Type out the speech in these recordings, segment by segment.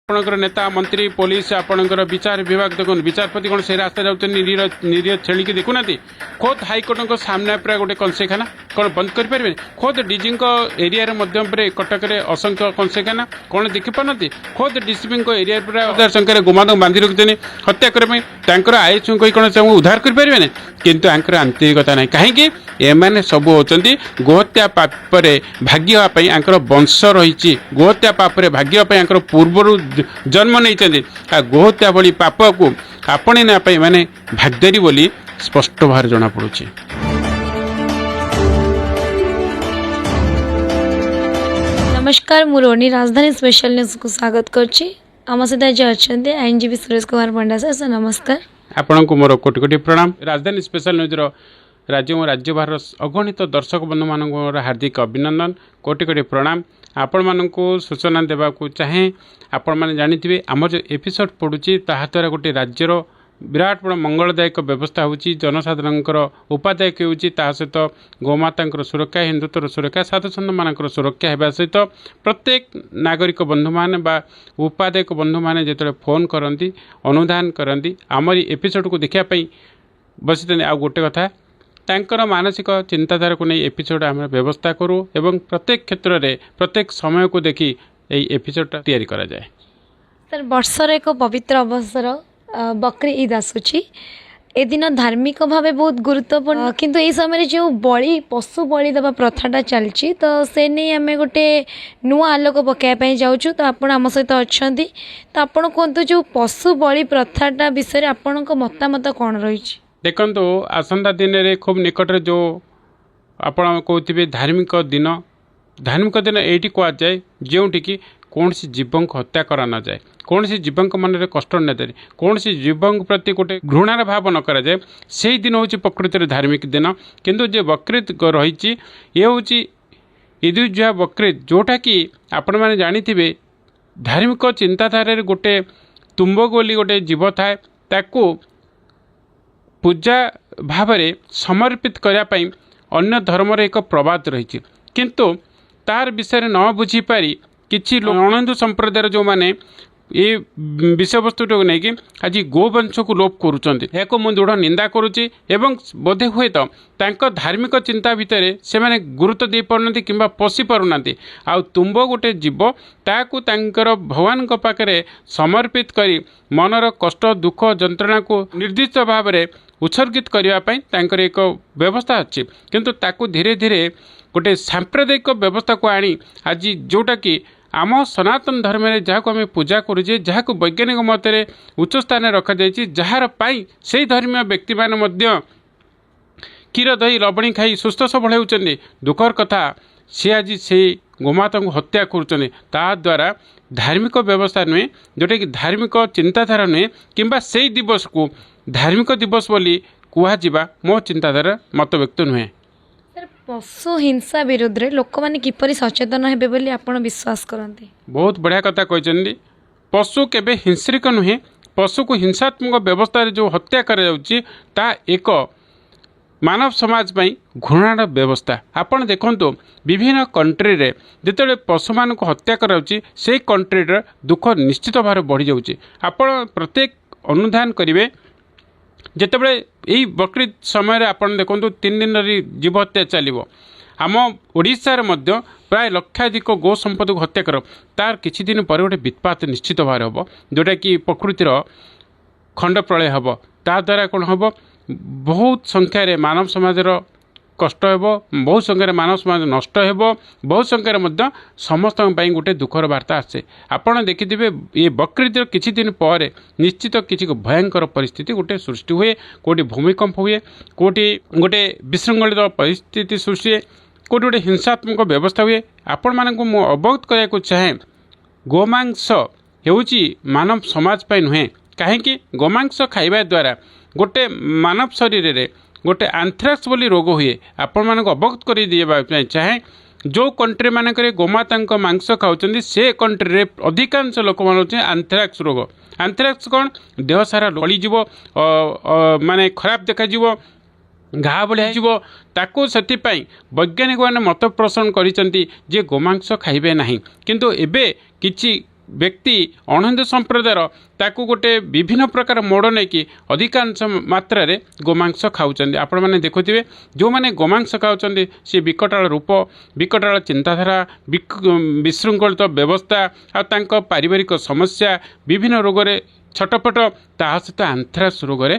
ଆପଣଙ୍କର ନେତା, ମନ୍ତ୍ରୀ, ପୋଲିସ, ଆପଣଙ୍କର ବିଚାର ବିଭାଗ ଦେଖନ୍ତୁ, ବିଚାରପତି କ'ଣ ସେ ରାସ୍ତା ଯାଉଛନ୍ତି? ନିରୀହ ନିରୀହ ଛେଳିକି ଦେଖୁନାହାନ୍ତି? ଖୋଦ୍ ହାଇକୋର୍ଟଙ୍କ ସାମ୍ନା ପୁରା ଗୋଟେ କଂସେଇଖାନା, କ'ଣ ବନ୍ଦ କରିପାରିବେନି? ଖୋଦ୍ ଡିଜିଙ୍କ ଏରିଆରେ ମଧ୍ୟ ପରେ କଟକରେ ଅସଂଖ୍ୟ କଂସେଇଖାନା, କ'ଣ ଦେଖିପାରୁନାହାନ୍ତି? ଖୋଦ୍ ଡିସିପିଙ୍କ ଏରିଆରେ ପୁରା ହଜାର ସଂଖ୍ୟାରେ ଗୋମାତାଙ୍କୁ ବାନ୍ଧି ରଖିଛନ୍ତି ହତ୍ୟା କରିବା ପାଇଁ। ତାଙ୍କର ଆଇଏସ୍ଙ୍କୁ କହି କ'ଣ ତାଙ୍କୁ ଉଦ୍ଧାର କରିପାରିବେନି? କିନ୍ତୁ ଆଙ୍କର ଆନ୍ତରିକତା ନାହିଁ। କାହିଁକି? ଏମାନେ ସବୁ ହେଉଛନ୍ତି ଗୋହତ୍ୟା ପାପରେ ଭାଗି ହେବା ପାଇଁ ଆଙ୍କର ବଂଶ ରହିଛି। ଗୋହତ୍ୟା ପାପରେ ଭାଗି ହେବା ପାଇଁ ଆଙ୍କର ପୂର୍ବରୁ ଜନ୍ମ ନେଇଛନ୍ତି। ଆଉ ଗୋହତ୍ୟା ଭଳି ପାପକୁ ଆପଣେଇ ନେବା ପାଇଁ ଏମାନେ ଭାଗିଦାରୀ ବୋଲି ସ୍ପଷ୍ଟ ଭାବରେ ଜଣାପଡ଼ୁଛି। ନମସ୍କାର, ମୁଁ ରୋନି, ରାଜଧାନୀ ସ୍ପେଶାଲ ନ୍ୟୁଜ୍କୁ ସ୍ୱାଗତ କରୁଛି। ଆମ ସହିତ ଆଜି ଅଛନ୍ତି ଆଇନଜୀବୀ ସୁରେଶ କୁମାର ପଣ୍ଡା ସାର୍। ସାର୍, ନମସ୍କାର। ଆପଣଙ୍କୁ ମୋର କୋଟି କୋଟି ପ୍ରଣାମ। ରାଜଧାନୀ ସ୍ପେଶାଲ ନ୍ୟୁଜ୍ର ରାଜ୍ୟ ଏବଂ ରାଜ୍ୟ ବାହାରର ଅଗଣିତ ଦର୍ଶକ ବନ୍ଧୁମାନଙ୍କୁ ମୋର ହାର୍ଦ୍ଦିକ ଅଭିନନ୍ଦନ, କୋଟି କୋଟି ପ୍ରଣାମ। ଆପଣମାନଙ୍କୁ ସୂଚନା ଦେବାକୁ ଚାହେଁ, ଆପଣମାନେ ଜାଣିଥିବେ ଆମର ଯେଉଁ ଏପିସୋଡ଼ ପଡ଼ୁଛି, ତାହା ଦ୍ୱାରା ଗୋଟେ ରାଜ୍ୟର ବିରାଟ ବଡ଼ ମଙ୍ଗଳଦାୟକ ବ୍ୟବସ୍ଥା ହେଉଛି, ଜନସାଧାରଣଙ୍କର ଉପାଦାୟକ ହେଉଛି। ତାହା ସହିତ ଗୋମାତାଙ୍କର ସୁରକ୍ଷା, ହିନ୍ଦୁତ୍ୱର ସୁରକ୍ଷା, ସାଧୁସନ୍ଥମାନଙ୍କର ସୁରକ୍ଷା ହେବା ସହିତ ପ୍ରତ୍ୟେକ ନାଗରିକ ବନ୍ଧୁମାନେ ବା ଉପାଦେୟକ ବନ୍ଧୁମାନେ ଯେତେବେଳେ ଫୋନ୍ କରନ୍ତି, ଅନୁଦାନ କରନ୍ତି, ଆମରି ଏପିସୋଡ଼କୁ ଦେଖିବା ପାଇଁ ବସିଥାନ୍ତି। ଆଉ ଗୋଟେ କଥା, ତାଙ୍କର ମାନସିକ ଚିନ୍ତାଧାରାକୁ ନେଇ ଏପିସୋଡ଼ ଆମେ ବ୍ୟବସ୍ଥା କରୁ ଏବଂ ପ୍ରତ୍ୟେକ କ୍ଷେତ୍ରରେ ପ୍ରତ୍ୟେକ ସମୟକୁ ଦେଖି ଏଇ ଏପିସୋଡ଼ଟା ତିଆରି କରାଯାଏ। ସାର୍, ବର୍ଷର ଏକ ପବିତ୍ର ଅବସର ବକ୍ରି ଇଦ୍ ଆସୁଛି। ଏ ଦିନ ଧାର୍ମିକ ଭାବେ ବହୁତ ଗୁରୁତ୍ୱପୂର୍ଣ୍ଣ, କିନ୍ତୁ ଏହି ସମୟରେ ଯେଉଁ ବଳି, ପଶୁ ବଳି ଦେବା ପ୍ରଥାଟା ଚାଲିଛି, ତ ସେ ନେଇ ଆମେ ଗୋଟେ ନୂଆ ଆଲୋକ ପକାଇବା ପାଇଁ ଯାଉଛୁ। ତ ଆପଣ ଆମ ସହିତ ଅଛନ୍ତି, ତ ଆପଣ କୁହନ୍ତୁ, ଯେଉଁ ପଶୁ ବଳି ପ୍ରଥାଟା ବିଷୟରେ ଆପଣଙ୍କ ମତାମତ କ'ଣ ରହିଛି? ଦେଖନ୍ତୁ, ଆସନ୍ତା ଦିନରେ ଖୁବ୍ ନିକଟରେ ଯେଉଁ ଆପଣ କହୁଥିବେ ଧାର୍ମିକ ଦିନ, ଧାର୍ମିକ ଦିନ ଏଇଠି କୁହାଯାଏ ଯେଉଁଠିକି କୌଣସି ଜୀବଙ୍କୁ ହତ୍ୟା କରାନଯାଏ, କୌଣସି ଜୀବଙ୍କ ମନରେ କଷ୍ଟ ନଯାଏ, କୌଣସି ଜୀବଙ୍କ ପ୍ରତି ଗୋଟେ ଘୃଣାର ଭାବ ନ କରାଯାଏ, ସେଇ ଦିନ ହେଉଛି ପ୍ରକୃତରେ ଧାର୍ମିକ ଦିନ। କିନ୍ତୁ ଯେ ବକ୍ରିଦ୍ ରହିଛି, ଇଏ ହେଉଛି ଇଦ୍ ଉଜ୍ ଜୁହା ବକ୍ରିଦ୍, ଯେଉଁଟାକି ଆପଣମାନେ ଜାଣିଥିବେ ଧାର୍ମିକ ଚିନ୍ତାଧାରାରେ ଗୋଟେ ତୁମ୍ବ ବୋଲି ଗୋଟେ ଜୀବ ଥାଏ, ତାକୁ ପୂଜା ଭାବରେ ସମର୍ପିତ କରିବା ପାଇଁ ଅନ୍ୟ ଧର୍ମର ଏକ ପ୍ରବାଦ ରହିଛି। କିନ୍ତୁ ତାର ବିଷୟରେ ନ ବୁଝିପାରି କିଛି ଅଣହିନ୍ଦୁ ସମ୍ପ୍ରଦାୟର ଯେଉଁମାନେ ଏ ବିଷୟବସ୍ତୁଟାକୁ ନେଇକି ଆଜି ଗୋବଂଶକୁ ଲୋପ କରୁଛନ୍ତି, ଏହାକୁ ମୁଁ ଦୃଢ଼ ନିନ୍ଦା କରୁଛି। ଏବଂ ବୋଧେ ହୁଏତ ତାଙ୍କ ଧାର୍ମିକ ଚିନ୍ତା ଭିତରେ ସେମାନେ ଗୁରୁତ୍ୱ ଦେଇପାରୁନାହାନ୍ତି କିମ୍ବା ପଶି ପାରୁନାହାନ୍ତି। ଆଉ ତୁମ୍ବ ଗୋଟେ ଜୀବ, ତାହାକୁ ତାଙ୍କର ଭଗବାନଙ୍କ ପାଖରେ ସମର୍ପିତ କରି ମନର କଷ୍ଟ ଦୁଃଖ ଯନ୍ତ୍ରଣାକୁ ନିର୍ଦ୍ଦିଷ୍ଟ ଭାବରେ ଉତ୍ସର୍ଗିତ କରିବା ପାଇଁ ତାଙ୍କର ଏକ ବ୍ୟବସ୍ଥା ଅଛି। କିନ୍ତୁ ତାକୁ ଧୀରେ ଧୀରେ ଗୋଟେ ସାମ୍ପ୍ରଦାୟିକ ବ୍ୟବସ୍ଥାକୁ ଆଣି ଆଜି ଯେଉଁଟାକି ଆମ ସନାତନ ଧର୍ମରେ ଯାହାକୁ ଆମେ ପୂଜା କରୁଛେ, ଯାହାକୁ ବୈଜ୍ଞାନିକ ମତରେ ଉଚ୍ଚ ସ୍ଥାନରେ ରଖାଯାଇଛି, ଯାହାର ପାଇଁ ସେଇ ଧର୍ମୀୟ ବ୍ୟକ୍ତିମାନେ ମଧ୍ୟ କ୍ଷୀର ଦହି ଲବଣୀ ଖାଇ ସୁସ୍ଥ ସବଳ ହେଉଛନ୍ତି, ଦୁଃଖର କଥା ସିଏ ଆଜି ସେଇ ଗୋମାତାଙ୍କୁ ହତ୍ୟା କରୁଛନ୍ତି। ତାହା ଦ୍ୱାରା ଧାର୍ମିକ ବ୍ୟବସ୍ଥା ନୁହେଁ, ଯେଉଁଟାକି ଧାର୍ମିକ ଚିନ୍ତାଧାରା ନୁହେଁ, କିମ୍ବା ସେଇ ଦିବସକୁ ଧାର୍ମିକ ଦିବସ ବୋଲି କୁହାଯିବା ମୋ ଚିନ୍ତାଧାରା ମତବ୍ୟକ୍ତ ନୁହେଁ। ସାର୍, ପଶୁ ହିଂସା ବିରୁଦ୍ଧରେ ଲୋକମାନେ କିପରି ସଚେତନ ହେବେ ବୋଲି ଆପଣ ବିଶ୍ୱାସ କରନ୍ତି? ବହୁତ ବଢ଼ିଆ କଥା କହିଛନ୍ତି। ପଶୁ କେବେ ହିଂସ୍ରିକ ନୁହେଁ। ପଶୁକୁ ହିଂସାତ୍ମକ ବ୍ୟବସ୍ଥାରେ ଯେଉଁ ହତ୍ୟା କରାଯାଉଛି, ତାହା ଏକ ମାନବ ସମାଜ ପାଇଁ ଘୃଣାର ବ୍ୟବସ୍ଥା। ଆପଣ ଦେଖନ୍ତୁ, ବିଭିନ୍ନ କଣ୍ଟ୍ରିରେ ଯେତେବେଳେ ପଶୁମାନଙ୍କୁ ହତ୍ୟା କରାଯାଉଛି, ସେଇ କଣ୍ଟ୍ରିର ଦୁଃଖ ନିଶ୍ଚିତ ଭାବରେ ବଢ଼ିଯାଉଛି। ଆପଣ ପ୍ରତ୍ୟେକ ଅନୁଧ୍ୟାନ କରିବେ, ଯେତେବେଳେ ଏଇ ବକ୍ରିଦ୍ ସମୟରେ ଆପଣ ଦେଖନ୍ତୁ, 3 ଦିନ ଧରି ଜୀବ ହତ୍ୟା ଚାଲିବ। ଆମ ଓଡ଼ିଶାରେ ମଧ୍ୟ ପ୍ରାୟ ଲକ୍ଷାଧିକ ଗୋ ସମ୍ପଦକୁ ହତ୍ୟା କର, ତାର କିଛି ଦିନ ପରେ ଗୋଟେ ବିତ୍ପାତ ନିଶ୍ଚିତ ଭାବରେ ହେବ, ଯେଉଁଟାକି ପ୍ରକୃତିର ଖଣ୍ଡ ପ୍ରଳୟ ହେବ। ତାଦ୍ୱାରା କ'ଣ ହେବ? ବହୁତ ସଂଖ୍ୟାରେ ମାନବ ସମାଜର କଷ୍ଟ ହେବ, ବହୁତ ସଂଖ୍ୟାରେ ମାନବ ସମାଜ ନଷ୍ଟ ହେବ, ବହୁତ ସଂଖ୍ୟାରେ ମଧ୍ୟ ସମସ୍ତଙ୍କ ପାଇଁ ଗୋଟେ ଦୁଃଖର ବାର୍ତ୍ତା ଆସେ। ଆପଣ ଦେଖିଥିବେ, ଏ ବକ୍ରିଦର କିଛି ଦିନ ପରେ ନିଶ୍ଚିତ କିଛି ଭୟଙ୍କର ପରିସ୍ଥିତି ଗୋଟେ ସୃଷ୍ଟି ହୁଏ। କେଉଁଠି ଭୂମିକମ୍ପ ହୁଏ, କେଉଁଠି ଗୋଟେ ବିଶୃଙ୍ଖଳିତ ପରିସ୍ଥିତି ସୃଷ୍ଟି ହୁଏ, କେଉଁଠି ଗୋଟେ ହିଂସାତ୍ମକ ବ୍ୟବସ୍ଥା ହୁଏ। ଆପଣମାନଙ୍କୁ ମୁଁ ଅବଗତ କରିବାକୁ ଚାହେଁ, ଗୋମାଂସ ହେଉଛି ମାନବ ସମାଜ ପାଇଁ ନୁହେଁ। କାହିଁକି? ଗୋମାଂସ ଖାଇବା ଦ୍ୱାରା ଗୋଟେ ମାନବ ଶରୀରରେ ଗୋଟେ ଆନ୍ଥ୍ରାକ୍ସ ବୋଲି ରୋଗ ହୁଏ। ଆପଣମାନଙ୍କୁ ଅବଗତ କରି ଦେବା ପାଇଁ ଚାହେଁ, ଯେଉଁ କଣ୍ଟ୍ରି ମାନଙ୍କରେ ଗୋମାତାଙ୍କ ମାଂସ ଖାଉଛନ୍ତି, ସେ କଣ୍ଟ୍ରିରେ ଅଧିକାଂଶ ଲୋକମାନେ ହେଉଛନ୍ତି ଆନ୍ଥ୍ରାକ୍ସ ରୋଗ। ଆନ୍ଥ୍ରାକ୍ସ କ'ଣ? ଦେହ ସାରା ଜଳିଯିବ, ମାନେ ଖରାପ ଦେଖାଯିବ, ଘା ଭଳିଆ ହେଇଯିବ ତାକୁ। ସେଥିପାଇଁ ବୈଜ୍ଞାନିକମାନେ ମତ ପୋଷଣ କରିଛନ୍ତି ଯେ ଗୋମାଂସ ଖାଇବେ ନାହିଁ। କିନ୍ତୁ ଏବେ କିଛି ବ୍ୟକ୍ତି ଅଣହିନ୍ଦୁ ସମ୍ପ୍ରଦାୟର ତାକୁ ଗୋଟେ ବିଭିନ୍ନ ପ୍ରକାର ମୋଡ଼ ନେଇକି ଅଧିକାଂଶ ମାତ୍ରାରେ ଗୋମାଂସ ଖାଉଛନ୍ତି। ଆପଣମାନେ ଦେଖୁଥିବେ, ଯେଉଁମାନେ ଗୋମାଂସ ଖାଉଛନ୍ତି ସେ ବିକଟାଳ ରୂପ, ବିକଟାଳ ଚିନ୍ତାଧାରା, ବିଶୃଙ୍ଖଳିତ ବ୍ୟବସ୍ଥା ଆଉ ତାଙ୍କ ପାରିବାରିକ ସମସ୍ୟା, ବିଭିନ୍ନ ରୋଗରେ ଛଟପଟ, ତାହା ସହିତ ଆନ୍ଥ୍ରାକ୍ସ ରୋଗରେ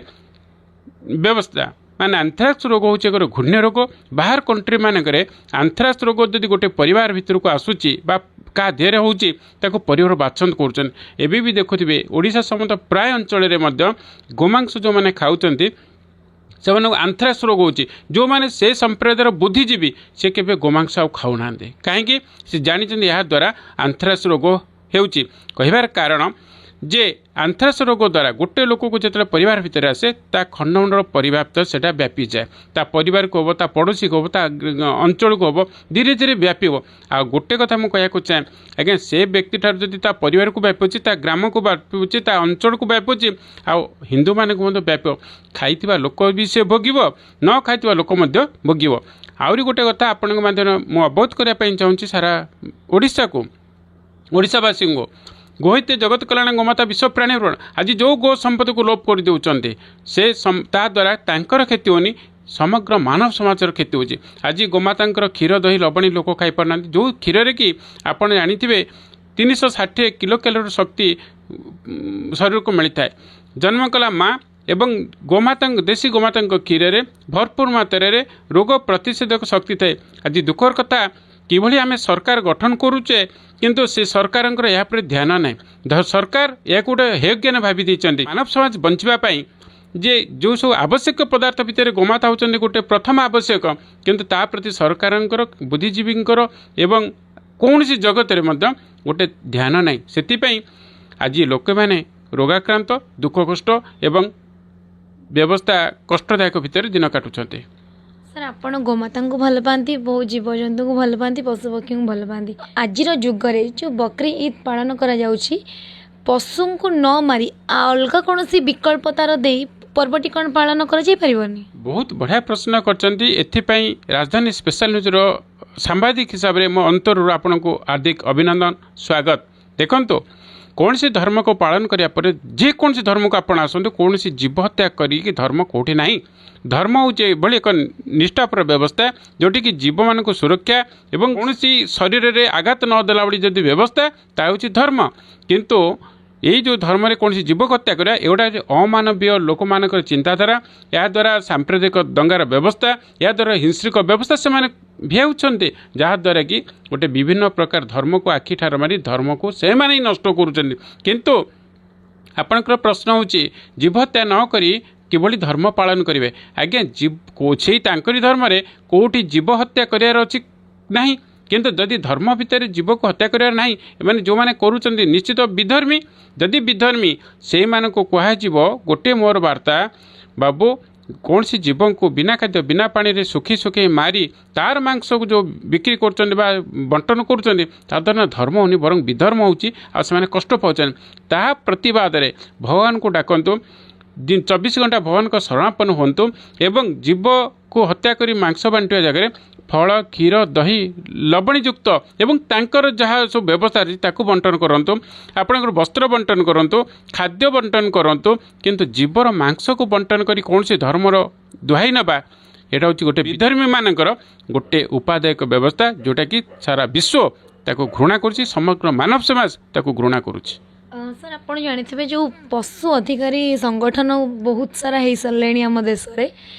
ବ୍ୟବସ୍ଥା। ମାନେ ଆନ୍ଥ୍ରାକ୍ସ ରୋଗ ହେଉଛି ଏକ ଘୃଣ୍ୟ ରୋଗ। ବାହାର କଣ୍ଟ୍ରି ମାନଙ୍କରେ ଆନ୍ଥ୍ରାକ୍ସ ରୋଗ ଯଦି ଗୋଟେ ପରିବାର ଭିତରକୁ ଆସୁଛି ବା କାହା ଦେହରେ ହେଉଛି, ତାକୁ ପରିବାର ବାଛନ୍ଦ କରୁଛନ୍ତି। ଏବେ ବି ଦେଖୁଥିବେ, ଓଡ଼ିଶା ସମେତ ପ୍ରାୟ ଅଞ୍ଚଳରେ ମଧ୍ୟ ଗୋମାଂସ ଯେଉଁମାନେ ଖାଉଛନ୍ତି ସେମାନଙ୍କୁ ଆନ୍ଥ୍ରାକ୍ସ ରୋଗ ହେଉଛି। ଯେଉଁମାନେ ସେ ସମ୍ପ୍ରଦାୟର ବୁଦ୍ଧିଜୀବୀ, ସେ କେବେ ଗୋମାଂସ ଆଉ ଖାଉନାହାନ୍ତି। କାହିଁକି? ସେ ଜାଣିଛନ୍ତି ଏହାଦ୍ୱାରା ଆନ୍ଥ୍ରାକ୍ସ ରୋଗ ହେଉଛି। କହିବାର କାରଣ ଯେ ଆନ୍ଥ୍ରାକ୍ସ ରୋଗ ଦ୍ୱାରା ଗୋଟେ ଲୋକକୁ ଯେତେବେଳେ ପରିବାର ଭିତରେ ଆସେ, ତା ଖଣ୍ଡମଣ୍ଡଳ ପରିବ୍ୟାପ୍ତ ସେଇଟା ବ୍ୟାପିଯାଏ। ତା ପରିବାରକୁ ହେବ, ତା ପଡ଼ୋଶୀକୁ ହେବ, ତା ଅଞ୍ଚଳକୁ ହେବ, ଧୀରେ ଧୀରେ ବ୍ୟାପିବ। ଆଉ ଗୋଟେ କଥା ମୁଁ କହିବାକୁ ଚାହେଁ ଆଜ୍ଞା, ସେ ବ୍ୟକ୍ତିଠାରୁ ଯଦି ତା ପରିବାରକୁ ବ୍ୟାପୁଛି, ତା ଗ୍ରାମକୁ ବ୍ୟାପୁଛି, ତା ଅଞ୍ଚଳକୁ ବ୍ୟାପୁଛି, ଆଉ ହିନ୍ଦୁମାନଙ୍କୁ ମଧ୍ୟ ବ୍ୟାପିବ। ଖାଇଥିବା ଲୋକ ବି ସେ ଭୋଗିବ, ନ ଖାଇଥିବା ଲୋକ ମଧ୍ୟ ଭୋଗିବ। ଆହୁରି ଗୋଟେ କଥା ଆପଣଙ୍କ ମାଧ୍ୟମରେ ମୁଁ ଅବଗତ କରିବା ପାଇଁ ଚାହୁଁଛି ସାରା ଓଡ଼ିଶାକୁ, ଓଡ଼ିଶାବାସୀଙ୍କୁ। ଗୋହିତେ ଜଗତ କଲ୍ୟାଣ ଗୋମାତା ବିଶ୍ୱ ପ୍ରାଣୀ। ଆଜି ଯେଉଁ ଗୋ ସମ୍ପଦକୁ ଲୋପ କରିଦେଉଛନ୍ତି, ସେ ତା ଦ୍ୱାରା ତାଙ୍କର କ୍ଷତି ହେଉନି, ସମଗ୍ର ମାନବ ସମାଜର କ୍ଷତି ହେଉଛି। ଆଜି ଗୋମାତାଙ୍କର କ୍ଷୀର, ଦହି, ଲବଣୀ ଲୋକ ଖାଇପାରୁନାହାନ୍ତି। ଯେଉଁ କ୍ଷୀରରେ କି ଆପଣ ଜାଣିଥିବେ 360 କିଲୋ କ୍ୟାଲୋରୀ ଶକ୍ତି ଶରୀରକୁ ମିଳିଥାଏ। ଜନ୍ମ କଲା ମା ଏବଂ ଗୋମାତାଙ୍କ, ଦେଶୀ ଗୋମାତାଙ୍କ କ୍ଷୀରରେ ଭରପୁର ମାତ୍ରାରେ ରୋଗ ପ୍ରତିଷେଧକ ଶକ୍ତି ଥାଏ। ଆଜି ଦୁଃଖର କଥା, କିଭଳି ଆମେ ସରକାର ଗଠନ କରୁଛେ, କିନ୍ତୁ ସେ ସରକାରଙ୍କର ଏହା ଉପରେ ଧ୍ୟାନ ନାହିଁ। ସରକାର ଏହାକୁ ଗୋଟେ ହେୟଜ୍ଞାନ ଭାବି ଦେଇଛନ୍ତି। ମାନବ ସମାଜ ବଞ୍ଚିବା ପାଇଁ ଯେ ଯେଉଁ ସବୁ ଆବଶ୍ୟକ ପଦାର୍ଥ ଭିତରେ ଗୋମାତା ହେଉଛନ୍ତି ଗୋଟେ ପ୍ରଥମ ଆବଶ୍ୟକ, କିନ୍ତୁ ତା ପ୍ରତି ସରକାରଙ୍କର, ବୁଦ୍ଧିଜୀବୀଙ୍କର ଏବଂ କୌଣସି ଜଗତରେ ମଧ୍ୟ ଗୋଟେ ଧ୍ୟାନ ନାହିଁ। ସେଥିପାଇଁ ଆଜି ଲୋକମାନେ ରୋଗାକ୍ରାନ୍ତ, ଦୁଃଖ କଷ୍ଟ ଏବଂ ବ୍ୟବସ୍ଥା କଷ୍ଟଦାୟକ ଭିତରେ ଦିନ କାଟୁଛନ୍ତି। ସାର୍, ଆପଣ ଗୋମାତାଙ୍କୁ ଭଲ ପାଆନ୍ତି, ବହୁତ ଜୀବଜନ୍ତୁଙ୍କୁ ଭଲ ପାଆନ୍ତି, ପଶୁପକ୍ଷୀଙ୍କୁ ଭଲ ପାଆନ୍ତି। ଆଜିର ଯୁଗରେ ଯେଉଁ ବକ୍ରି ଇଦ୍ ପାଳନ କରାଯାଉଛି, ପଶୁଙ୍କୁ ନ ମାରି ଅଲଗା କୌଣସି ବିକଳ୍ପ ତାର ଦେଇ ପର୍ବଟି କ'ଣ ପାଳନ କରାଯାଇପାରିବନି? ବହୁତ ବଢ଼ିଆ ପ୍ରଶ୍ନ କରିଛନ୍ତି। ଏଥିପାଇଁ ରାଜଧାନୀ ସ୍ପେଶାଲ ନ୍ୟୁଜ୍ର ସାମ୍ବାଦିକ ହିସାବରେ ମୋ ଅନ୍ତରରୁ ଆପଣଙ୍କୁ ହାର୍ଦ୍ଦିକ ଅଭିନନ୍ଦନ, ସ୍ୱାଗତ। ଦେଖନ୍ତୁ, କୌଣସି ଧର୍ମକୁ ପାଳନ କରିବା ପରେ, ଯେକୌଣସି ଧର୍ମକୁ ଆପଣ ଆସନ୍ତୁ, କୌଣସି ଜୀବ ହତ୍ୟା କରିକି ଧର୍ମ କେଉଁଠି ନାହିଁ। ଧର୍ମ ହେଉଛି ଏଭଳି ଏକ ନିଷ୍ଠାପର ବ୍ୟବସ୍ଥା ଯେଉଁଠିକି ଜୀବମାନଙ୍କୁ ସୁରକ୍ଷା ଏବଂ କୌଣସି ଶରୀରରେ ଆଘାତ ନ ଦେଲା ଭଳି ଯଦି ବ୍ୟବସ୍ଥା, ତାହା ହେଉଛି ଧର୍ମ। କିନ୍ତୁ ଏଇ ଯେଉଁ ଧର୍ମରେ କୌଣସି ଜୀବକୁ ହତ୍ୟା କରିବା, ଏଗୁଡ଼ା ହେଉଛି ଅମାନବୀୟ ଲୋକମାନଙ୍କର ଚିନ୍ତାଧାରା। ଏହାଦ୍ୱାରା ସାମ୍ପ୍ରଦାୟିକ ଦଙ୍ଗାର ବ୍ୟବସ୍ଥା, ଏହାଦ୍ୱାରା ହିଂସ୍ରିକ ବ୍ୟବସ୍ଥା ସେମାନେ ଭିଆଉଛନ୍ତି, ଯାହାଦ୍ୱାରା କି ଗୋଟେ ବିଭିନ୍ନ ପ୍ରକାର ଧର୍ମକୁ ଆଖି ଠାର ମାରି ଧର୍ମକୁ ସେମାନେ ହିଁ ନଷ୍ଟ କରୁଛନ୍ତି। କିନ୍ତୁ ଆପଣଙ୍କର ପ୍ରଶ୍ନ ହେଉଛି, ଜୀବ ହତ୍ୟା ନ କରି କିଭଳି ଧର୍ମ ପାଳନ କରିବେ? ଆଜ୍ଞା, ସେଇ ତାଙ୍କରି ଧର୍ମରେ କେଉଁଠି ଜୀବ ହତ୍ୟା କରିବାର ଅଛି? ନାହିଁ। କିନ୍ତୁ ଯଦି ଧର୍ମ ଭିତରେ ଜୀବକୁ ହତ୍ୟା କରିବାର ନାହିଁ, ଏମାନେ ଯେଉଁମାନେ କରୁଛନ୍ତି ନିଶ୍ଚିତ ବିଧର୍ମୀ। ଯଦି ବିଧର୍ମୀ, ସେଇମାନଙ୍କୁ କୁହାଯିବ ଗୋଟିଏ ମୋର ବାର୍ତ୍ତା, ବାବୁ, କୌଣସି ଜୀବଙ୍କୁ ବିନା ଖାଦ୍ୟ ବିନା ପାଣିରେ ଶୁଖି ଶୁଖି ମାରି ତାର ମାଂସକୁ ଯେଉଁ ବିକ୍ରି କରୁଛନ୍ତି ବା ବଣ୍ଟନ କରୁଛନ୍ତି, ତା ଦ୍ୱାରା ଧର୍ମ ହେଉନି ବରଂ ବିଧର୍ମ ହେଉଛି, ଆଉ ସେମାନେ କଷ୍ଟ ପାଉଛନ୍ତି। ତାହା ପ୍ରତିବାଦରେ ଭଗବାନଙ୍କୁ ଡାକନ୍ତୁ, 24 ଘଣ୍ଟା ଭଗବାନଙ୍କ ଶରଣାପନ୍ନ ହୁଅନ୍ତୁ ଏବଂ ଜୀବକୁ ହତ୍ୟା କରି ମାଂସ ବାଣ୍ଟିବା ଜାଗାରେ ଫଳ, କ୍ଷୀର, ଦହି, ଲବଣୀଯୁକ୍ତ ଏବଂ ତାଙ୍କର ଯାହା ସବୁ ବ୍ୟବସ୍ଥା ଅଛି ତାକୁ ବଣ୍ଟନ କରନ୍ତୁ। ଆପଣଙ୍କର ବସ୍ତ୍ର ବଣ୍ଟନ କରନ୍ତୁ, ଖାଦ୍ୟ ବଣ୍ଟନ କରନ୍ତୁ। କିନ୍ତୁ ଜୀବର ମାଂସକୁ ବଣ୍ଟନ କରି କୌଣସି ଧର୍ମର ଦୁହାଇ ନେବା, ଏଇଟା ହେଉଛି ଗୋଟେ ବିଧର୍ମୀମାନଙ୍କର ଗୋଟେ ଉପାଦାୟକ ବ୍ୟବସ୍ଥା, ଯେଉଁଟାକି ସାରା ବିଶ୍ୱ ତାକୁ ଘୃଣା କରୁଛି, ସମଗ୍ର ମାନବ ସମାଜ ତାକୁ ଘୃଣା କରୁଛି। ସାର୍, ଆପଣ ଜାଣିଥିବେ ଯେଉଁ ପଶୁ ଅଧିକାରୀ ସଂଗଠନ ବହୁତ ସାରା ହେଇସାରିଲେଣି ଆମ ଦେଶରେ,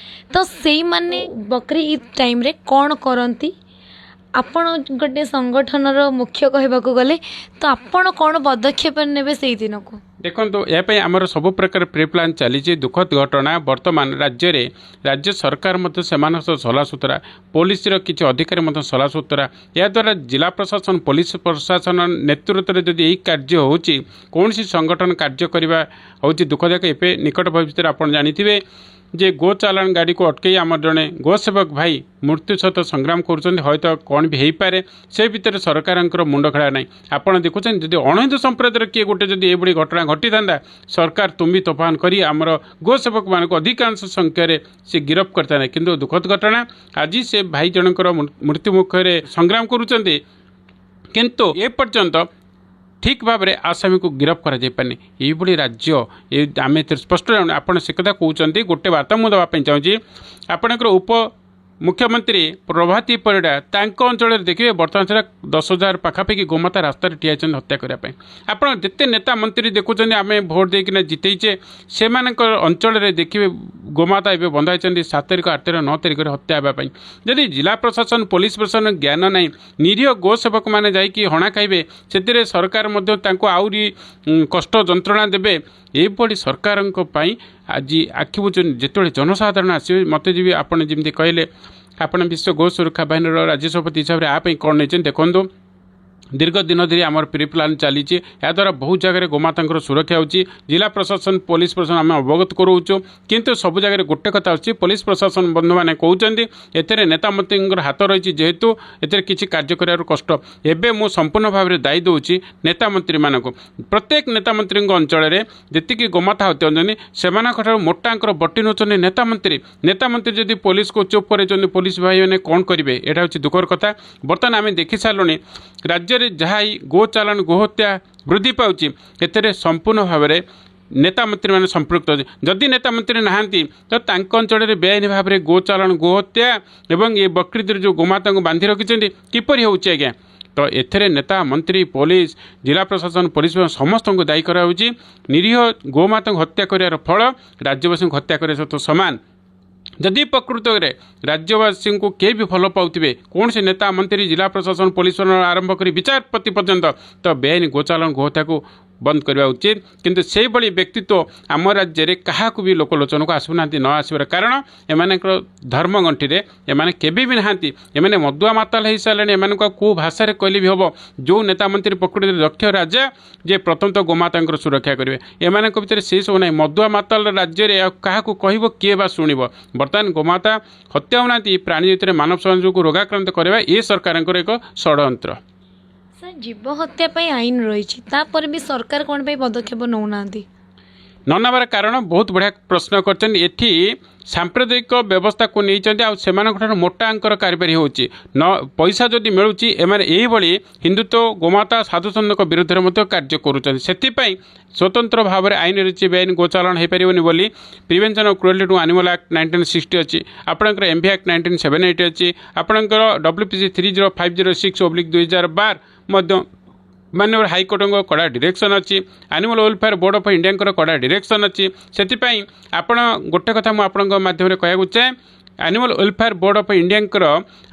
ତ ସେଇମାନେ ବକ୍ରି ଇଦ୍ ଟାଇମ୍ରେ କ'ଣ କରନ୍ତି? ଆପଣ ଗୋଟେ ସଂଗଠନର ମୁଖ୍ୟ କହିବାକୁ ଗଲେ, ତ ଆପଣ କ'ଣ ପଦକ୍ଷେପ ନେବେ ସେଇ ଦିନକୁ? ଦେଖନ୍ତୁ, ଏହା ପାଇଁ ଆମର ସବୁ ପ୍ରକାର ପ୍ରି ପ୍ଲାନ୍ ଚାଲିଛି। ଦୁଃଖଦ ଘଟଣା, ବର୍ତ୍ତମାନ ରାଜ୍ୟରେ ରାଜ୍ୟ ସରକାର ମଧ୍ୟ ସେମାନଙ୍କ ସହ ସଲାସୁତୁରା, ପୋଲିସର କିଛି ଅଧିକାରୀ ମଧ୍ୟ ସଲାସୁତୁରା। ଏହାଦ୍ୱାରା ଜିଲ୍ଲା ପ୍ରଶାସନ, ପୋଲିସ ପ୍ରଶାସନ ନେତୃତ୍ୱରେ ଯଦି ଏହି କାର୍ଯ୍ୟ ହେଉଛି, କୌଣସି ସଂଗଠନ କାର୍ଯ୍ୟ କରିବା ହେଉଛି ଦୁଃଖଦାୟକ। ଏବେ ନିକଟ ଭବିଷ୍ୟତରେ ଆପଣ ଜାଣିଥିବେ ଯେ ଗୋ ଚାଲାଣ ଗାଡ଼ିକୁ ଅଟକେଇ ଆମର ଜଣେ ଗୋସେବକ ଭାଇ ମୃତ୍ୟୁ ସହିତ ସଂଗ୍ରାମ କରୁଛନ୍ତି। ହୟତ କ'ଣ ବି ହେଇପାରେ, ସେ ଭିତରେ ସରକାରଙ୍କର ମୁଣ୍ଡ ଖେଳା ନାହିଁ। ଆପଣ ଦେଖୁଛନ୍ତି, ଯଦି ଅଣହିନ୍ଦୁ ସମ୍ପ୍ରଦାୟର କିଏ ଗୋଟେ ଯଦି ଏଭଳି ଘଟଣା ଘଟିଥାନ୍ତା, ସରକାର ତୁମ୍ବି ତୋଫାନ କରି ଆମର ଗୋସେବକମାନଙ୍କୁ ଅଧିକାଂଶ ସଂଖ୍ୟାରେ ସେ ଗିରଫ କରିଥାନ୍ତେ। କିନ୍ତୁ ଦୁଃଖଦ ଘଟଣା, ଆଜି ସେ ଭାଇ ଜଣଙ୍କର ମୃତ୍ୟୁ ମୁଖରେ ସଂଗ୍ରାମ କରୁଛନ୍ତି, କିନ୍ତୁ ଏପର୍ଯ୍ୟନ୍ତ ଠିକ୍ ଭାବରେ ଆସାମୀକୁ ଗିରଫ କରାଯାଇପାରିନି। ଏଇଭଳି ରାଜ୍ୟ ଏ ଆମେ ଏଥିରେ ସ୍ପଷ୍ଟ ଜାଣୁ। ଆପଣ ସେ କଥା କହୁଛନ୍ତି, ଗୋଟେ ବାର୍ତ୍ତା ମୁଁ ଦେବା ପାଇଁ ଚାହୁଁଛି। ଆପଣଙ୍କର ଉପ ମୁଖ୍ୟମନ୍ତ୍ରୀ ପ୍ରଭାତୀ ପରିଡ଼ା, ତାଙ୍କ ଅଞ୍ଚଳରେ ଦେଖିବେ, ବର୍ତ୍ତମାନ ସେଟା 10,000 ପାଖାପାଖି ଗୋମାତା ରାସ୍ତାରେ ଠିଆ ହେଇଛନ୍ତି ହତ୍ୟା କରିବା ପାଇଁ। ଆପଣ ଯେତେ ନେତା ମନ୍ତ୍ରୀ ଦେଖୁଛନ୍ତି, ଆମେ ଭୋଟ ଦେଇକିନା ଜିତେଇଛେ, ସେମାନଙ୍କ ଅଞ୍ଚଳରେ ଦେଖିବେ ଗୋମାତା ଏବେ ବନ୍ଧା ହେଇଛନ୍ତି 7 ତାରିଖ, 8 ତାରିଖ, 9 ତାରିଖରେ ହତ୍ୟା ହେବା ପାଇଁ। ଯଦି ଜିଲ୍ଲା ପ୍ରଶାସନ, ପୋଲିସ ପ୍ରଶାସନ ଜ୍ଞାନ ନାହିଁ, ନିରୀହ ଗୋ ସେବକମାନେ ଯାଇକି ହଣା ଖାଇବେ, ସେଥିରେ ସରକାର ମଧ୍ୟ ତାଙ୍କୁ ଆହୁରି କଷ୍ଟ ଯନ୍ତ୍ରଣା ଦେବେ। ଏଇଭଳି ସରକାରଙ୍କ ପାଇଁ ଆଜି ଆଖି ବୁଜୁଛନ୍ତି। ଯେତେବେଳେ ଜନସାଧାରଣ ଆସିବେ, ମୋତେ ଯିବି, ଆପଣ ଯେମିତି କହିଲେ, ଆପଣ ବିଶ୍ୱ ଗୋ ସୁରକ୍ଷା ବାହିନୀର ରାଜ୍ୟ ସଭାପତି ହିସାବରେ ଆ ପାଇଁ କ'ଣ ନେଇଛନ୍ତି? ଦେଖନ୍ତୁ, ଦୀର୍ଘ ଦିନ ଧରି ଆମର ପ୍ରି ପ୍ଲାନ୍ ଚାଲିଛି। ଏହାଦ୍ୱାରା ବହୁତ ଜାଗାରେ ଗୋମାତାଙ୍କର ସୁରକ୍ଷା ହେଉଛି। ଜିଲ୍ଲା ପ୍ରଶାସନ, ପୋଲିସ ପ୍ରଶାସନ ଆମେ ଅବଗତ କରାଉଛୁ। କିନ୍ତୁ ସବୁ ଜାଗାରେ ଗୋଟେ କଥା ଆସୁଛି, ପୋଲିସ ପ୍ରଶାସନ ବନ୍ଧୁମାନେ କହୁଛନ୍ତି ଏଥିରେ ନେତା ମନ୍ତ୍ରୀଙ୍କର ହାତ ରହିଛି, ଯେହେତୁ ଏଥିରେ କିଛି କାର୍ଯ୍ୟ କରିବାର କଷ୍ଟ। ଏବେ ମୁଁ ସମ୍ପୂର୍ଣ୍ଣ ଭାବରେ ଦାୟୀ ଦେଉଛି ନେତା ମନ୍ତ୍ରୀମାନଙ୍କୁ। ପ୍ରତ୍ୟେକ ନେତା ମନ୍ତ୍ରୀଙ୍କ ଅଞ୍ଚଳରେ ଯେତିକି ଗୋମାତା ହତ୍ୟା ହେଉଛନ୍ତି, ସେମାନଙ୍କ ଠାରୁ ମୋଟା ଅଙ୍କର ବଟି ନେଉଛନ୍ତି ନେତା ମନ୍ତ୍ରୀ। ନେତା ମନ୍ତ୍ରୀ ଯଦି ପୋଲିସକୁ ଚୁପ୍ କରାଇଛନ୍ତି, ପୋଲିସ ଭାଇମାନେ କ'ଣ କରିବେ? ଏଇଟା ହେଉଛି ଦୁଃଖର କଥା। ବର୍ତ୍ତମାନ ଆମେ ଦେଖି ସାରିଲୁଣି, ରାଜ୍ୟରେ ଯାହା ଏଇ ଗୋ ଚାଲାଣ, ଗୋହତ୍ୟା ବୃଦ୍ଧି ପାଉଛି, ଏଥିରେ ସମ୍ପୂର୍ଣ୍ଣ ଭାବରେ ନେତା ମନ୍ତ୍ରୀମାନେ ସମ୍ପୃକ୍ତ ଅଛନ୍ତି। ଯଦି ନେତା ମନ୍ତ୍ରୀ ନାହାନ୍ତି, ତ ତାଙ୍କ ଅଞ୍ଚଳରେ ବେଆଇନ ଭାବରେ ଗୋ ଚାଲାଣ, ଗୋହତ୍ୟା ଏବଂ ଏ ବକ୍ରିଦରେ ଯେଉଁ ଗୋମାତାଙ୍କୁ ବାନ୍ଧି ରଖିଛନ୍ତି, କିପରି ହେଉଛି ଆଜ୍ଞା? ତ ଏଥିରେ ନେତା ମନ୍ତ୍ରୀ, ପୋଲିସ, ଜିଲ୍ଲା ପ୍ରଶାସନ, ପୋଲିସ ସମସ୍ତଙ୍କୁ ଦାୟୀ କରାଯାଉଛି। ନିରୀହ ଗୋମାତାଙ୍କୁ ହତ୍ୟା କରିବାର ଫଳ ରାଜ୍ୟବାସୀଙ୍କୁ ହତ୍ୟା କରିବା ସହିତ ସମାନ। ଯଦି ପ୍ରକୃତରେ ରାଜ୍ୟବାସୀଙ୍କୁ କେହି ବି ଭଲ ପାଉଥିବେ, କୌଣସି ନେତା ମନ୍ତ୍ରୀ, ଜିଲ୍ଲା ପ୍ରଶାସନ, ପୋଲିସ ଆରମ୍ଭ କରି ବିଚାରପତି ପର୍ଯ୍ୟନ୍ତ, ତ ବେଆଇନ ଗୋଚାଲାଣ, ଗୋହତ୍ୟାକୁ ବନ୍ଦ କରିବା ଉଚିତ। କିନ୍ତୁ ସେଇଭଳି ବ୍ୟକ୍ତିତ୍ୱ ଆମ ରାଜ୍ୟରେ କାହାକୁ ବି ଲୋକଲୋଚନକୁ ଆସୁନାହାନ୍ତି। ନ ଆସିବାର କାରଣ, ଏମାନଙ୍କର ଧର୍ମଗଣ୍ଠିରେ ଏମାନେ କେବେ ବି ନାହାନ୍ତି। ଏମାନେ ମଦୁଆ ମାତାଲ ହେଇସାରିଲେଣି। ଏମାନଙ୍କୁ ଆଉ କେଉଁ ଭାଷାରେ କହିଲେ ବି ହେବ? ଯେଉଁ ନେତା ମନ୍ତ୍ରୀ ପ୍ରକୃତିରେ ଦକ୍ଷ ରାଜା, ଯେ ପ୍ରଥମତଃ ଗୋମାତାଙ୍କର ସୁରକ୍ଷା କରିବେ, ଏମାନଙ୍କ ଭିତରେ ସେସବୁ ନାହିଁ। ମଦୁଆ ମାତାଲ ରାଜ୍ୟରେ ଆଉ କାହାକୁ କହିବ, କିଏ ବା ଶୁଣିବ? ବର୍ତ୍ତମାନ ଗୋମାତା ହତ୍ୟା ହେଉନାହାନ୍ତି, ପ୍ରାଣୀ ଭିତରେ ମାନବ ସମାଜକୁ ରୋଗାକ୍ରାନ୍ତ କରିବା ଏ ସରକାରଙ୍କର ଏକ ଷଡ଼ଯନ୍ତ୍ର। ସାର୍, ଜୀବ ହତ୍ୟା ପାଇଁ ଆଇନ ରହିଛି, ତାପରେ ବି ସରକାର କ'ଣ ପାଇଁ ପଦକ୍ଷେପ ନେଉନାହାନ୍ତି? ନ ନେବାର କାରଣ, ବହୁତ ବଢ଼ିଆ ପ୍ରଶ୍ନ କରିଛନ୍ତି। ଏଠି ସାମ୍ପ୍ରଦାୟିକ ବ୍ୟବସ୍ଥାକୁ ନେଇଛନ୍ତି ଆଉ ସେମାନଙ୍କ ଠାରୁ ମୋଟା ଅଙ୍କର କାରବାରୀ ହେଉଛି। ନ ପଇସା ଯଦି ମିଳୁଛି, ଏମାନେ ଏଇଭଳି ହିନ୍ଦୁତ୍ୱ, ଗୋମାତା, ସାଧୁସନ୍ଥଙ୍କ ବିରୁଦ୍ଧରେ ମଧ୍ୟ କାର୍ଯ୍ୟ କରୁଛନ୍ତି। ସେଥିପାଇଁ ସ୍ୱତନ୍ତ୍ର ଭାବରେ ଆଇନ ରହିଛି, ବେଆଇନ ଗୋଚାଲାଣ ହୋଇପାରିବନି ବୋଲି Prevention of Cruelty to Animal Act 1960 ଅଛି, ଆପଣଙ୍କର MV Act 1978 ଅଛି, ଆପଣଙ୍କର WPC 30506/2012 ମଧ୍ୟ ମାନ୍ୟବର ହାଇକୋର୍ଟଙ୍କ କଡ଼ା ଡିରେକ୍ସନ୍ ଅଛି, ଆନିମଲ୍ ୱେଲଫେୟାର ବୋର୍ଡ଼ ଅଫ୍ ଇଣ୍ଡିଆଙ୍କର କଡ଼ା ଡିରେକ୍ସନ୍ ଅଛି। ସେଥିପାଇଁ ଆପଣ ଗୋଟେ କଥା ମୁଁ ଆପଣଙ୍କ ମାଧ୍ୟମରେ କହିବାକୁ ଚାହେଁ, ଆନିମଲ୍ ୱେଲଫେୟାର ବୋର୍ଡ଼ ଅଫ୍ ଇଣ୍ଡିଆଙ୍କର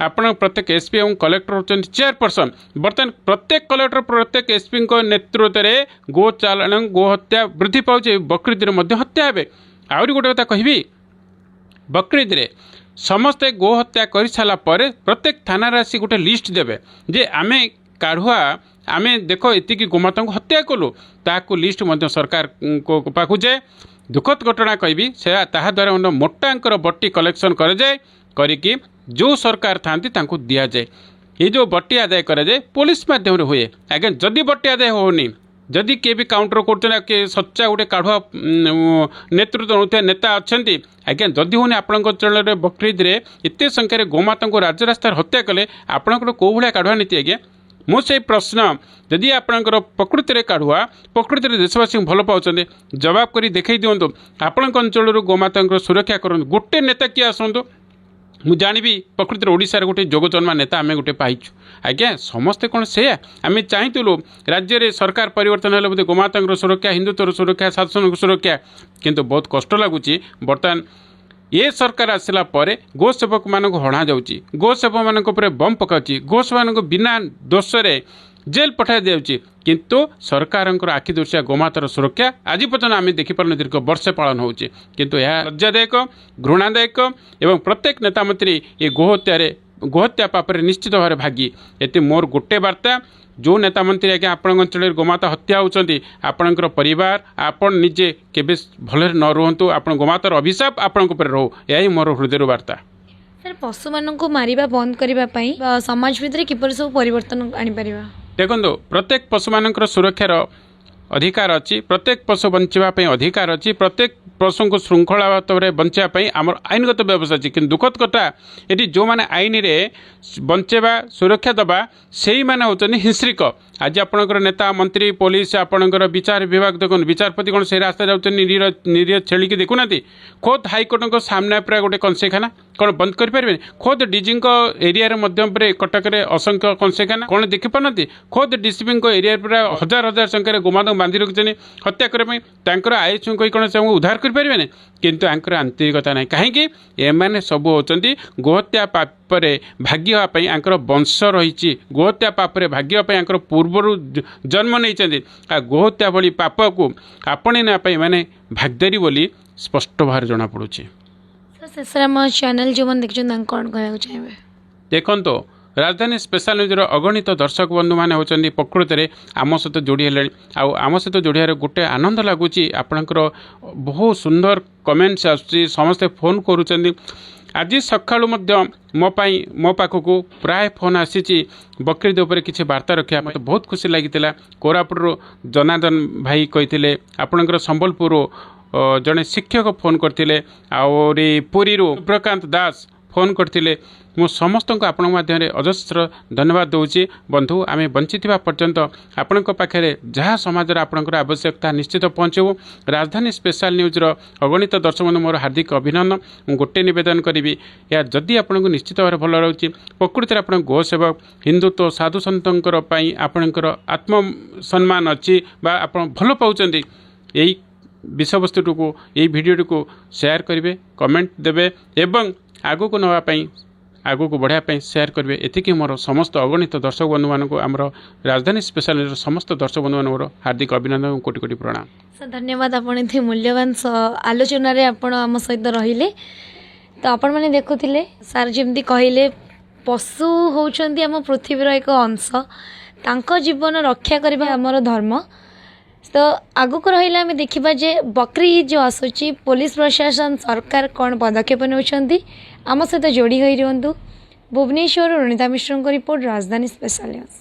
ଆପଣ ପ୍ରତ୍ୟେକ ଏସ୍ପି ଏବଂ କଲେକ୍ଟର ହେଉଛନ୍ତି ଚେୟାରପର୍ସନ୍। ବର୍ତ୍ତମାନ ପ୍ରତ୍ୟେକ କଲେକ୍ଟର, ପ୍ରତ୍ୟେକ ଏସ୍ପିଙ୍କ ନେତୃତ୍ୱରେ ଗୋ ଚାଲାଣ, ଗୋ ହତ୍ୟା ବୃଦ୍ଧି ପାଉଛି। ବକ୍ରିଦରେ ମଧ୍ୟ ହତ୍ୟା ହେବେ। ଆହୁରି ଗୋଟେ କଥା କହିବି, ବକ୍ରିଦରେ ସମସ୍ତେ ଗୋ ହତ୍ୟା କରିସାରିଲା ପରେ ପ୍ରତ୍ୟେକ ଥାନାରେ ଆସି ଗୋଟେ ଲିଷ୍ଟ ଦେବେ ଯେ ଆମେ କାଢ଼ୁଆ, ଆମେ ଦେଖ ଏତିକି ଗୋମାତାଙ୍କୁ ହତ୍ୟା କଲୁ। ତାହାକୁ ଲିଷ୍ଟ ମଧ୍ୟ ସରକାରଙ୍କ ପାଖକୁ ଯାଏ। ଦୁଃଖଦ ଘଟଣା କହିବି, ସେ ତାହା ଦ୍ୱାରା ମଧ୍ୟ ମୋଟା ଅଙ୍କର ବଟି କଲେକ୍ସନ୍ କରାଯାଏ, କରିକି ଯେଉଁ ସରକାର ଥାଆନ୍ତି ତାଙ୍କୁ ଦିଆଯାଏ। ଏ ଯେଉଁ ବଟି ଆଦାୟ କରାଯାଏ, ପୋଲିସ ମାଧ୍ୟମରେ ହୁଏ ଆଜ୍ଞା। ଯଦି ବଟି ଆଦାୟ ହେଉନି, ଯଦି କିଏ ବି କାଉଣ୍ଟର କରୁଛନ୍ତି, ଆଉ କିଏ ସଚ୍ଚା ଗୋଟେ କାଢ଼ୁଆ ନେତୃତ୍ୱ ନେଉଥିବା ନେତା ଅଛନ୍ତି ଆଜ୍ଞା, ଯଦି ହେଉନି ଆପଣଙ୍କ ଅଞ୍ଚଳରେ, ବକ୍ରିଦରେ ଏତେ ସଂଖ୍ୟାରେ ଗୋମାତାଙ୍କୁ ରାଜରାସ୍ତାରେ ହତ୍ୟା କଲେ, ଆପଣଙ୍କର କେଉଁ ଭଳିଆ କାଢ଼ୁଆ ନୀତି ଆଜ୍ଞା? ମୁଁ ସେଇ ପ୍ରଶ୍ନ, ଯଦି ଆପଣଙ୍କର ପ୍ରକୃତିରେ କାଢ଼ୁଆ, ପ୍ରକୃତିରେ ଦେଶବାସୀଙ୍କୁ ଭଲ ପାଉଛନ୍ତି, ଜବାବ କରି ଦେଖାଇ ଦିଅନ୍ତୁ। ଆପଣଙ୍କ ଅଞ୍ଚଳରୁ ଗୋମାତାଙ୍କର ସୁରକ୍ଷା କରନ୍ତୁ। ଗୋଟେ ନେତା କିଏ ଆସନ୍ତୁ, ମୁଁ ଜାଣିବି ପ୍ରକୃତିରେ ଓଡ଼ିଶାରେ ଗୋଟେ ଯୋଗଜନ୍ମା ନେତା ଆମେ ଗୋଟେ ପାଇଛୁ। ଆଜ୍ଞା, ସମସ୍ତେ କ'ଣ ସେଇଆ? ଆମେ ଚାହିଁଥିଲୁ ରାଜ୍ୟରେ ସରକାର ପରିବର୍ତ୍ତନ ହେଲେ ବୋଧେ ଗୋମାତାଙ୍କର ସୁରକ୍ଷା, ହିନ୍ଦୁତ୍ୱର ସୁରକ୍ଷା, ଶାସନଙ୍କ ସୁରକ୍ଷା, କିନ୍ତୁ ବହୁତ କଷ୍ଟ ଲାଗୁଛି। ବର୍ତ୍ତମାନ ଏ ସରକାର ଆସିଲା ପରେ ଗୋସେବକମାନଙ୍କୁ ହଣାଯାଉଛି, ଗୋସେବକମାନଙ୍କ ଉପରେ ବମ୍ ପକାଉଛି, ଗୋସେବକମାନଙ୍କୁ ବିନା ଦୋଷରେ ଜେଲ୍ ପଠାଇ ଦିଆଯାଉଛି। କିନ୍ତୁ ସରକାରଙ୍କର ଆଖି ଦୃଶିଆ ଗୋମାତାର ସୁରକ୍ଷା ଆଜି ପର୍ଯ୍ୟନ୍ତ ଆମେ ଦେଖିପାରୁନୁ। ଦୀର୍ଘ ବର୍ଷେ ପାଳନ ହେଉଛି, କିନ୍ତୁ ଏହା ଲଜ୍ଜାଦାୟକ, ଘୃଣାଦାୟକ ଏବଂ ପ୍ରତ୍ୟେକ ନେତା ମନ୍ତ୍ରୀ ଏ ଗୋହତ୍ୟାରେ, ଗୋହତ୍ୟା ପାପରେ ନିଶ୍ଚିତ ଭାବରେ ଭାଗି। ଏତେ ମୋର ଗୋଟେ ବାର୍ତ୍ତା, ଯେଉଁ ନେତା ମନ୍ତ୍ରୀ ଆଜ୍ଞା ଆପଣଙ୍କ ଅଞ୍ଚଳରେ ଗୋମାତା ହତ୍ୟା ହେଉଛନ୍ତି, ଆପଣଙ୍କର ପରିବାର, ଆପଣ ନିଜେ କେବେ ଭଲରେ ନ ରୁହନ୍ତୁ। ଆପଣ ଗୋମାତାର ଅଭିଶାପ ଆପଣଙ୍କ ଉପରେ ରହୁ, ଏହା ହିଁ ମୋର ହୃଦୟରୁ ବାର୍ତ୍ତା। ସାର୍, ପଶୁମାନଙ୍କୁ ମାରିବା ବନ୍ଦ କରିବା ପାଇଁ ସମାଜ ଭିତରେ କିପରି ସବୁ ପରିବର୍ତ୍ତନ ଆଣିପାରିବା? ଦେଖନ୍ତୁ, ପ୍ରତ୍ୟେକ ପଶୁମାନଙ୍କର ସୁରକ୍ଷାର ଅଧିକାର ଅଛି, ପ୍ରତ୍ୟେକ ପଶୁ ବଞ୍ଚିବା ପାଇଁ ଅଧିକାର ଅଛି, ପ୍ରତ୍ୟେକ ପଶୁଙ୍କୁ ଶୃଙ୍ଖଳା ଭାବରେ ବଞ୍ଚିବା ପାଇଁ ଆମର ଆଇନଗତ ବ୍ୟବସ୍ଥା ଅଛି। କିନ୍ତୁ ଦୁଃଖଦ କଥା, ଏଠି ଯେଉଁମାନେ ଆଇନରେ ବଞ୍ଚେଇବା, ସୁରକ୍ଷା ଦେବା, ସେଇମାନେ ହେଉଛନ୍ତି ହିଂସ୍ରିକ। ଆଜି ଆପଣଙ୍କର ନେତା, ମନ୍ତ୍ରୀ, ପୋଲିସ, ଆପଣଙ୍କର ବିଚାର ବିଭାଗ ଦେଖନ୍ତୁ, ବିଚାରପତି କ'ଣ ସେଇ ରାସ୍ତା ଯାଉଛନ୍ତି? ନିରୀହ ନିରୀହ ଛେଳିକି ଦେଖୁନାହାନ୍ତି? ଖୋଦ୍ ହାଇକୋର୍ଟଙ୍କ ସାମ୍ନା ପୁରା ଗୋଟେ କଂସେଇଖାନା, କ'ଣ ବନ୍ଦ କରିପାରିବେନି? ଖୋଦ୍ ଡିଜିଙ୍କ ଏରିଆରେ ମଧ୍ୟ ପରେ କଟକରେ ଅସଂଖ୍ୟ କଂସେଇଖାନା, କ'ଣ ଦେଖିପାରୁନାହାନ୍ତି? ଖୋଦ୍ ଡିସିପିଙ୍କ ଏରିଆରେ ପୁରା ହଜାର ହଜାର ସଂଖ୍ୟାରେ ଗୋମାତାଙ୍କୁ ବାନ୍ଧି ରଖିଛନ୍ତି ହତ୍ୟା କରିବା ପାଇଁ। ତାଙ୍କର ଆଇଏସ୍ଙ୍କୁ କହି କ'ଣ ସେମାନଙ୍କୁ ଉଦ୍ଧାର କରିପାରିବେନି? କିନ୍ତୁ ୟାଙ୍କର ଆନ୍ତରିକତା ନାହିଁ। କାହିଁକି? ଏମାନେ ସବୁ ହେଉଛନ୍ତି ଗୋହତ୍ୟା ପାପରେ ଭାଗି ହେବା ପାଇଁ ୟାଙ୍କର ବଂଶ ରହିଛି। ଗୋହତ୍ୟା ପାପରେ ଭାଗି ହେବା ପାଇଁ ୟାଙ୍କର ପୂର୍ବରୁ ଜନ୍ମ ନେଇଛନ୍ତି। ଆଉ ଗୋହତ୍ୟା ଭଳି ପାପକୁ ଆପଣେଇ ନେବା ପାଇଁ ଏମାନେ ଭାଗିଦାରୀ ବୋଲି ସ୍ପଷ୍ଟ ଭାବରେ ଜଣାପଡ଼ୁଛି। ସାର୍, ଶେଷରେ ଆମ ଚ୍ୟାନେଲ୍ ଯେଉଁମାନେ ଦେଖୁଛନ୍ତି, ତାଙ୍କୁ କ'ଣ କହିବାକୁ ଚାହିଁବେ? ଦେଖନ୍ତୁ, ରାଜଧାନୀ ସ୍ପେଶାଲ ନ୍ୟୁଜ୍ର ଅଗଣିତ ଦର୍ଶକ ବନ୍ଧୁମାନେ ହେଉଛନ୍ତି ପ୍ରକୃତରେ ଆମ ସହିତ ଯୋଡ଼ି ହେଲେଣି। ଆଉ ଆମ ସହିତ ଯୋଡ଼ି ହେବାରେ ଗୋଟେ ଆନନ୍ଦ ଲାଗୁଛି। ଆପଣଙ୍କର ବହୁତ ସୁନ୍ଦର କମେଣ୍ଟସ୍ ଆସୁଛି, ସମସ୍ତେ ଫୋନ୍ କରୁଛନ୍ତି। ଆଜି ସକାଳୁ ମଧ୍ୟ ମୋ ପାଇଁ, ମୋ ପାଖକୁ ପ୍ରାୟ ଫୋନ୍ ଆସିଛି ବକ୍ରିଦ ଉପରେ କିଛି ବାର୍ତ୍ତା ରଖିବା। ମୋତେ ବହୁତ ଖୁସି ଲାଗିଥିଲା। କୋରାପୁଟରୁ ଜନାର୍ଦ୍ଦନ ଭାଇ କହିଥିଲେ, ଆପଣଙ୍କର ସମ୍ବଲପୁରରୁ ଜଣେ ଶିକ୍ଷକ ଫୋନ୍ କରିଥିଲେ, ଆହୁରି ପୁରୀରୁ ପ୍ରକାନ୍ତ ଦାସ ଫୋନ୍ କରିଥିଲେ। ମୁଁ ସମସ୍ତଙ୍କୁ ଆପଣଙ୍କ ମାଧ୍ୟମରେ ଅଜସ୍ର ଧନ୍ୟବାଦ ଦେଉଛି। ବନ୍ଧୁ, ଆମେ ବଞ୍ଚିଥିବା ପର୍ଯ୍ୟନ୍ତ ଆପଣଙ୍କ ପାଖରେ ଯାହା ସମାଜରେ ଆପଣଙ୍କର ଆବଶ୍ୟକତା, ନିଶ୍ଚିତ ପହଞ୍ଚିବୁ। ରାଜଧାନୀ ସ୍ପେଶାଲ ନ୍ୟୁଜ୍ର ଅଗଣିତ ଦର୍ଶକ ବନ୍ଧୁ, ମୋର ହାର୍ଦ୍ଦିକ ଅଭିନନ୍ଦନ। ମୁଁ ଗୋଟେ ନିବେଦନ କରିବି, ଏହା ଯଦି ଆପଣଙ୍କୁ ନିଶ୍ଚିତ ଭାବରେ ଭଲ ରହୁଛି, ପ୍ରକୃତରେ ଆପଣ ଗୋ ସେବକ, ହିନ୍ଦୁତ୍ୱ, ସାଧୁ ସନ୍ଥଙ୍କର ପାଇଁ ଆପଣଙ୍କର ଆତ୍ମସମ୍ମାନ ଅଛି ବା ଆପଣ ଭଲ ପାଉଛନ୍ତି ଏଇ ବିଷୟବସ୍ତୁଟିକୁ, ଏଇ ଭିଡ଼ିଓଟିକୁ ସେୟାର କରିବେ, କମେଣ୍ଟ ଦେବେ ଏବଂ ଆଗକୁ ନେବା ପାଇଁ, ଆଗକୁ ବଢ଼ାଇବା ପାଇଁ ସେୟାର କରିବେ। ଏତିକି ମୋର ସମସ୍ତ ଅଗଣିତ ଦର୍ଶକ ବନ୍ଧୁମାନଙ୍କୁ, ଆମର ରାଜଧାନୀ ସ୍ପେଶାଲ ନ୍ୟୁଜ୍ର ସମସ୍ତ ଦର୍ଶକ ବନ୍ଧୁମାନଙ୍କର ହାର୍ଦ୍ଦିକ ଅଭିନନ୍ଦନ ଏବଂ କୋଟି କୋଟି ପ୍ରଣାମ। ସାର୍, ଧନ୍ୟବାଦ। ଆପଣ ଏତେ ମୂଲ୍ୟବାନ ଆଲୋଚନାରେ ଆପଣ ଆମ ସହିତ ରହିଲେ। ତ ଆପଣମାନେ ଦେଖୁଥିଲେ, ସାର୍ ଯେମିତି କହିଲେ, ପଶୁ ହେଉଛନ୍ତି ଆମ ପୃଥିବୀର ଏକ ଅଂଶ, ତାଙ୍କ ଜୀବନ ରକ୍ଷା କରିବା ଆମର ଧର୍ମ। ତ ଆଗକୁ ରହିଲା ଆମେ ଦେଖିବା ଯେ ବକ୍ରି ଇଦ୍ ଯେଉଁ ଆସୁଛି, ପୋଲିସ ପ୍ରଶାସନ, ସରକାର କ'ଣ ପଦକ୍ଷେପ ନେଉଛନ୍ତି। ଆମ ସହିତ ଯୋଡ଼ି ହୋଇ ରୁହନ୍ତୁ। ଭୁବନେଶ୍ୱରରୁ ରଣିତା ମିଶ୍ରଙ୍କ ରିପୋର୍ଟ, ରାଜଧାନୀ ସ୍ପେଶାଲ ନ୍ୟୁଜ୍।